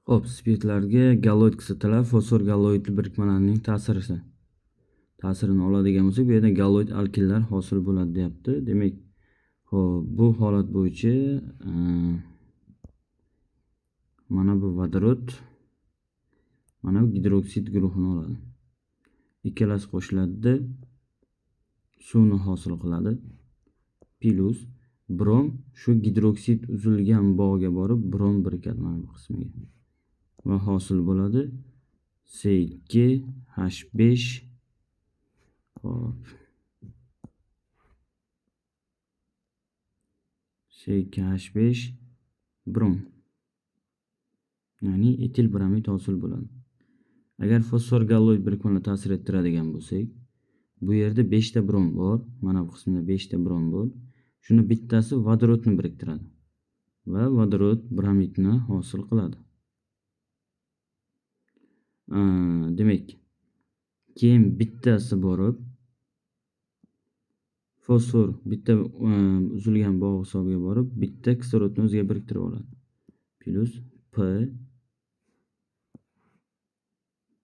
Xo'p, spirtlarga galoid kislotalar fosfor galoidli birikmalarining ta'sirini oladigan bo'lsak, bu yerda galoid alkinlar hosil bo'ladi deyapti. Demak, xo'p, bu holat bo'yicha mana bu vodorod, mana bu gidroksid guruhini oladi. Ikkalasi qo'shiladida suvni hosil qiladi. Plus brom shu gidroksid uzilgan bog'ga borib brom birikadi mana bu qismiga. Va hosil bo'ladi C2H5. Xo'p. C2H5 brom. Ya'ni etil bromid hosil bo'ladi. Agar fosfor galoid birikmalar ta'sir ettiradigan bo'lsak, bu yerda 5 ta brom bor. Mana bu qismda 5 ta brom bor. Shuni bittasi vodorodni biriktiradi va vodorod bromidni hosil qiladi. Demak, keyin bittasi borib fosfor bitta uzilgan bog' hisobiga borib bitta kislorodni o'ziga biriktirib oladi. Plus P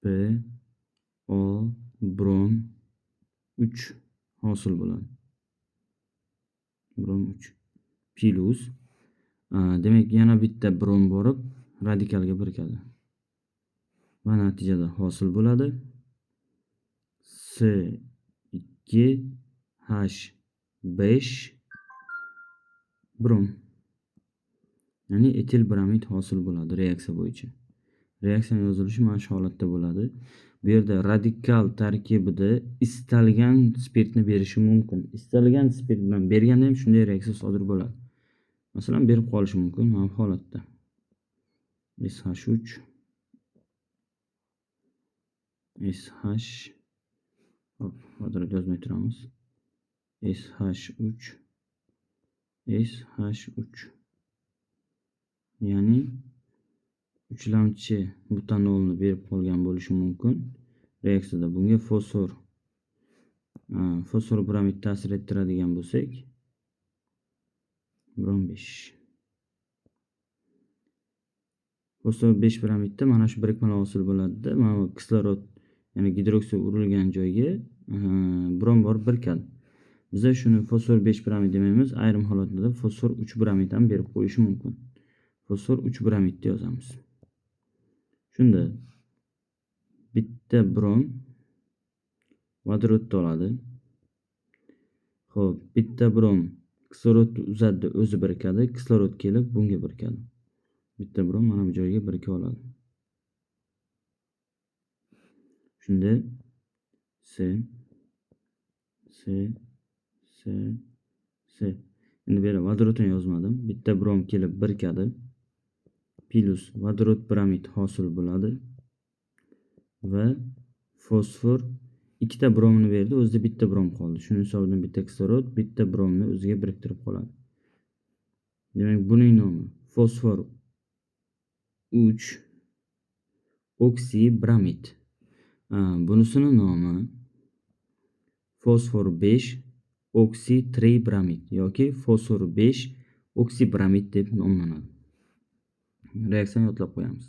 P O brom 3 hosil bo'ladi. Brom 3 plus demak yana bitta brom borib radikalga birikadi. Va natijada hosil bo'ladi C2H5 brom. Ya'ni etil bromid hosil bo'ladi reaksiya bo'yicha. Reaksiyaning yozilishi mana shu holatda bo'ladi. Bu yerda radikal tarkibida istalgan spirtni berishi mumkin. Istalgan spirt bilan berganda ham shunday reaksiya sodir bo'ladi. Masalan, berib qolishi mumkin mana bu holatda. SH3 SH, hop, vodorod yozmay turamiz. SH3 SH3, ya'ni uchlamchi butanolni berib qolgan bo'lishi mumkin. Reaksiyada bunga fosfor bromid ta'sir ettiradigan bo'lsak, brom 5. Fosfor 5 bromidda mana shu birikmalar hosil bo'ladida, mana bu kislorod, ya'ni gidroksid urilgan joyga brom borib birikadi. Biza shuni fosfor 5 bromid demaymiz, ayrim holatlarda fosfor 3 bromid ham berib qo'yishi mumkin. Fosfor 3 bromidni yozamiz. Shunda bitta brom vodorodni oladi. Xo'p, bitta brom kislorodni uzatdi, o'zi birikadi, kislorod kelib bunga birikadi. Bitta brom mana bu joyga birika oladi. Shunda S S S S. Endi bu yerda vodorodni yozmadim. Bitta brom kelib birikadi. Plus vodorod bromid hosil bo'ladi. Va fosfor ikkita bromni berdi, o'zida bitta brom qoldi. Shuning hisobidan bitta kislorod, bitta bromni o'ziga biriktirib qoladi. Demak, buning nomi fosfor 3 oksibromid. Bunisini nomi fosfor 5 oksitribromid yoki fosfor 5 oksibromid deb nomlanadi. Reaksiyani yodlab qo'yamiz.